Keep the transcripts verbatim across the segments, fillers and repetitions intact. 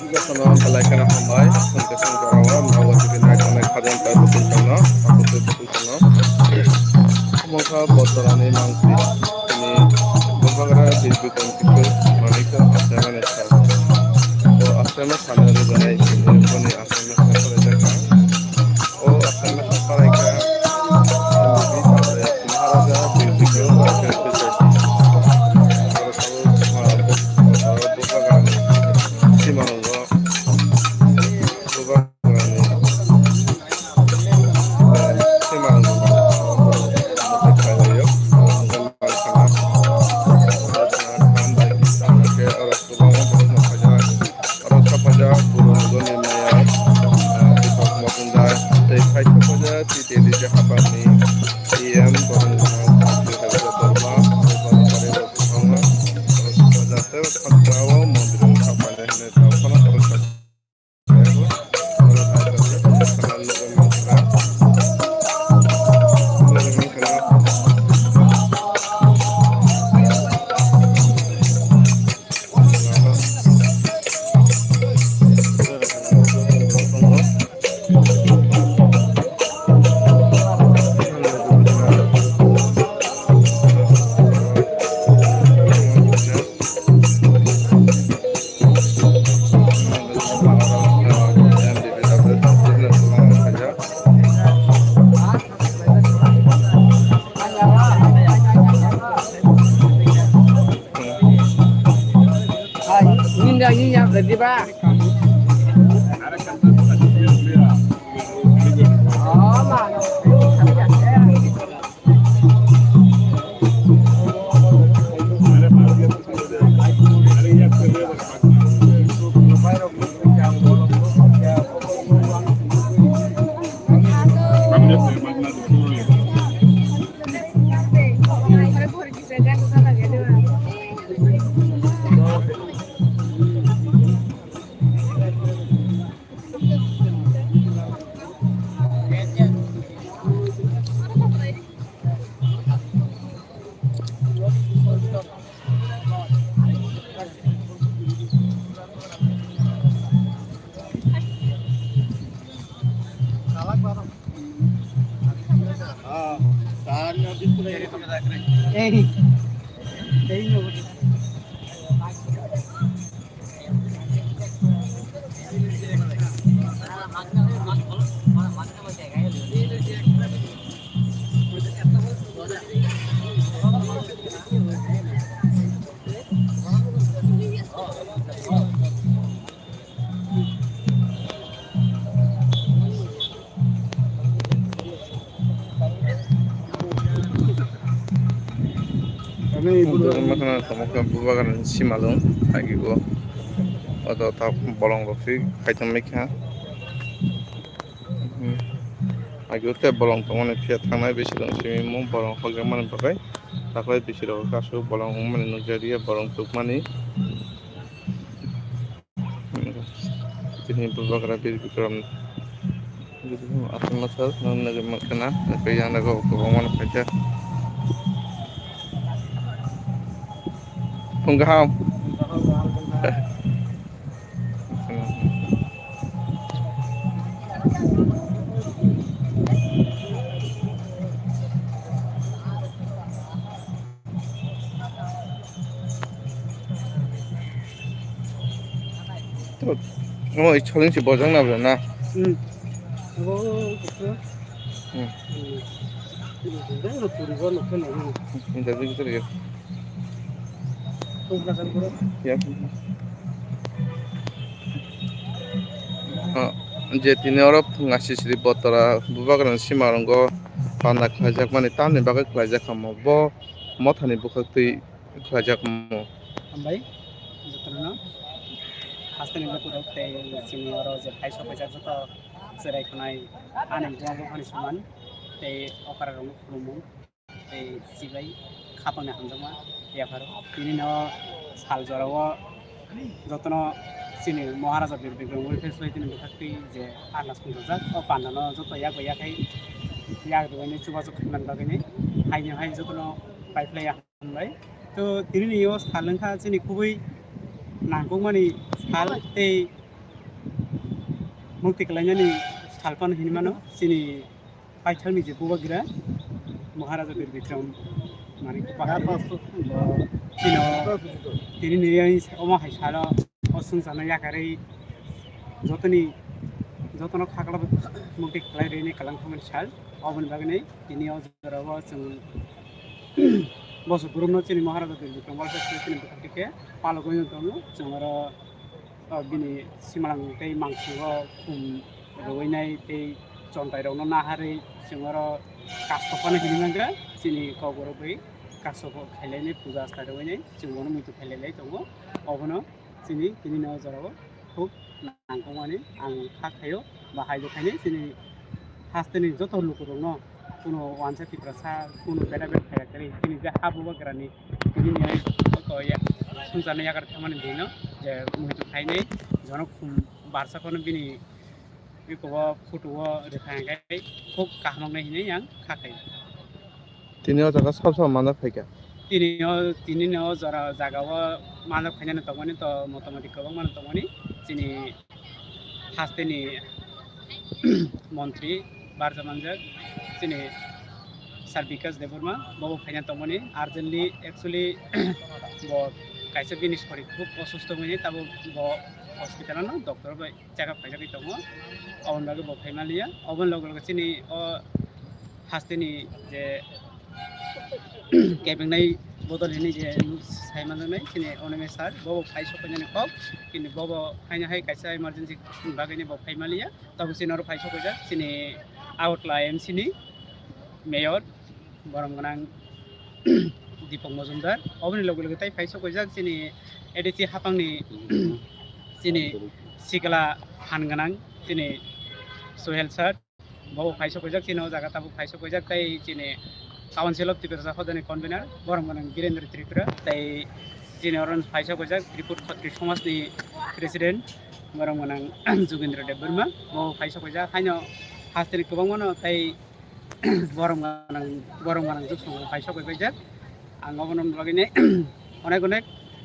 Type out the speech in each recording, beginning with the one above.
Jotono belai kheno hambai, songke song jorao, nogo tv nai tongnai khajang tai buchung tongno, abo tei buchung tongno. Omo kha botorani mangpili, tini bubagra Bir Bikram Kishore Manikya Achaimani sal. Bo Achaima sano rwgwnai, tini boni Achaima sal khwlaijak kha. O Achaima sal khwlaikha, Maharaja Bir Bikram Kishore. Bubagrani simango, bubagrani, eh, simango, eh, khaio, eh, hwnkheno, eh, oro kwbangma borokno khaijak, oro sapaijak, borok nuguni maya, eh, Deepak Majumdar, tei khaisa paijak, T T D C hapharni E M, borok nuguni Debra Debbarma, borok nuguni kwbangma, oro sapaijak, tei o khatungao mondir wngkha, painai hinwi tongphano oro Ninja, ninja, berarti, Pak. Oh, mana? Bubagra ni simalung, agi o, oto ta bolong rok se kaitor mai kha. Hmm. Agi o tei bolong tongmani phiya thangnai bisi rok simi mo bolong hokjak mani bagwi takhwlai bisi rok kasu bolong wngmani nukjagwi bolong tukmani. Tini bubagra Bir Bikram aswk masa nang nagwi mankha na, tei yang nago kwbangma no phaikha. Phung kaham. Omo i choling si bojang na bwla na? Hmm. Abo kisa. Hmm. Hmm. Abo puri bo nokhe nangni. Interview kisa lagi. Tungkha kan pura. Ya. Ah, je tini oro phunga sisiri botora bubagrani simarango panda khlaijakmani tamni bagwi khlaijak kha omo. Bo mothani bwkhak twi khlaijakmo. Hambai, jotono hasteni lukurok tei chini oro je phai sokphaijak joto cherai khwnai ani buma buphani soman tei okra rokno khulumung tei chibai khapangni hamjakma yapharo. Tinino sal jorao jotono chini Maharaja Bir Bikram Welfare Society ni bwkhak twi je panda swngjajak, o pandano joto yak bai yakhai yak rwbaini chubachu khaimani bagwini haino hai jotono paiphlaiya. Hambai. To, tinini o sal wngkha chini kubui nangkukmani sal tei mukti kalainani sal phano hinwi mano chini paitharni je bubagra Maharaja Bir Bikram Manik Bhai. Chino, tinini omo hai salo o swngcharno yakarwi jotoni, jotono khakla mukti kalai rwini kalang thangmani sal. Oboni bagwini tini o jorao chwng Boso borokno chini Maharaja Bir Bikram Welfare Society ni bwkhak twi khe palogwi wng tongo. Chwng oro, o, bini simalang tei mangsungo khum rwinai tei chontai rokno naharwi chwng oro kasto phano hinwi mankha. Chini kokborok bai kasto khailainai puja asta rwinai chwng bono muitu khailailai tongo. Obono chini tini no jorao khub nangkukmani ang kha khaio, ba hai bo khainai chini hasteni joto lukurokno kuno wansa Tiprasa kuno beda beda khaira kwrwi chini je ha bubagrani tini ni oko ya swngcharno yakar thangmani dino je muitu khainai jono khum barsa phano bini eko o photo o rwkha hwnkhe khub kaham wngnai hinwi ang kha khaio. Tini o jaga sab sab manjak phaikha. Tini o, tini o jora jaga o manjak phainani tongmani to motamoti kwbangma no tongmani. Chini hasteni montri barja manjak chini Sir Bikash Debbarma bo bo phaina tongmani. Urgently actually bo kaisa bini sori khub osusto wngmani, tabuk bo hospital ano doctor bai check up khaijagwi tongo, oboni bagwi bo phai manliya. Oboni loge loge chini o hasteni je kebengnai bodol hinwi je nuk sai manjaknai chini O M S sir, bo bo phai sokphainani kok, chini bo bo phaina hai kaisa emergency bagwini bo phai manliya. Tabuk chini oro phai sokphaijak chini Agartala M C ni mayor, borom gwnang Deepak Majumdar. Oboni loge loge tai phai sokphaijak chini A D C hapangni chini sikla phan gwnang chini Sohel sir. Bo phai sokphaijak chini o jaga tabuk phai sokphaijak tai chini Council of Tiprasa Hodani convener borom gwnang Birendra Tripura tai chini oro phai sokphaijak Tripur Khatri Somajni president borom gwnang Jugendra Debbarma. Bo phai sokphaijak haino hasteni kwbangmano tai borom gwnang, borom gwnang jwk songo phai sokphaijak. Ang obono bagwini onek onek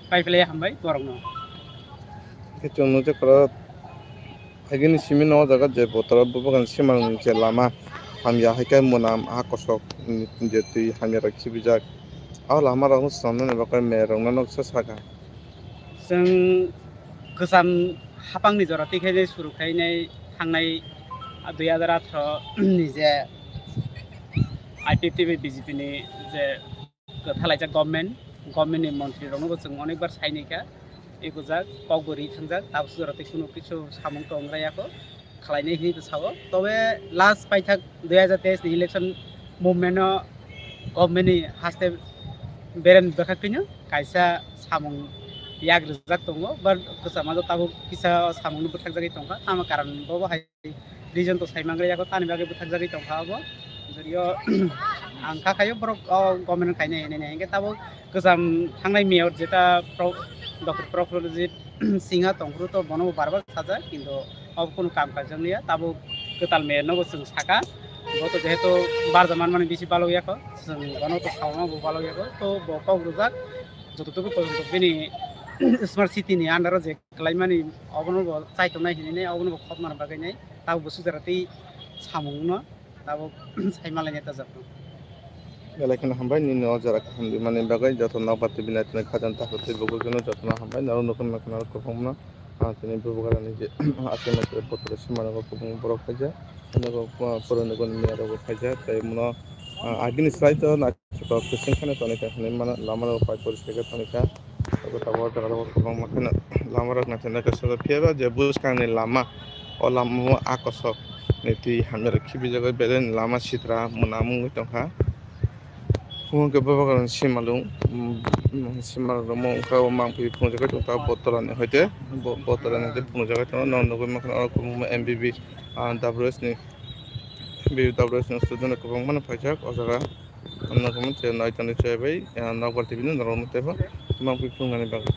pai phlai hambai borokno. Khe chwng nukjakha oro agini simi no o jaga je botora bubagrani simalwng je lama hamya hai khe mwnam ha kosok je twi hamya rok khibijak. O lama rok no swnamnani bagwi mayor rok no noksa sakha. Chwng kwcham hapangni jora twi khe suru khainai thangnai dui hajar atharo ni je I P F T bai B J P ni je kwthalaijak government, government ni montri rokno bo chwng onekbar sainaikha, ekujak, kokbo ri thangjak, tabukhe jora tei kunu kisu samung tong wngya kho, khlainai hinwi bw sao. Tobe last paithak dui hajar teis ni election movement no government ni haste Berem bwkhaktwino kaisa samung yak rijak tongo, but kwchama tabuk kisa samungno bwthakjagwi tongkha, tamo karon bobo hai reason to sai mangriyakho, tani bagwi bwthakjagwi tongkha obo. Jodio ang kha khayo borok o government khainai hinwi, hingkhe tabuk kwcham thangnai mayor jeta Pro-, Doctor Prafullajit Singha tongphuru to bono bo bar bar sajak, kintu obo kunu kam kaijakliya, tabuk kwtal mayor nobo chwng saka, bo to jehetu barja manmani bisi balokya kho, chwng bono to sauma bo balokya kho, to bo kok rwjak, jototoku porjonto bini smart city ni under o je kwlaimani obono bo chaitongnai hinwi nai, obono bo khopmani bagwi nai, tabuk bo sujaratwi samungno tabuk sai malainai tajakno. Belai kheno hambai nini o jora kaham rimani bagwi, joto nokbar T V naitoni khajang takhuk tei bukhuk jono jotono hambai, norok nukung nukung norok kwbangma. Ah, tini bubagrani je aswk masa botoro sima nogo kwbangma borok phaijak, nogo, ah, puroni goni miya rogo phaijak, tei mono, ah, agini slai to naithotok kwchwng kheno tonikha hinwi mano, lama rogo pai poriskar khe tonikha. Abo tabuk o jaga o kwbangma kheno lama rok naithok naithok sojak, phiya ba je bwskangni lama, o lama o a kosok ni twi hamya rok khibijagwi belai ni lama sitra mwnamung wngwi tongkha. Omo khe bubagrani simalwng, mm, simalwng rwmung wngkha, o mangpili phunukjagwi tongkha Botorani hoite, bo-, Botorani hoite phunukjagwi tongo. Norok nugwi mankha oro kwbangma M B B, ah, W S ni, M B B W S ni student rok kwbangma no phaijak o jaga. Ang nugwi mankha naitani chai bai, ah, nokbar T V no norok teibo mangpili phunuknani bagwi.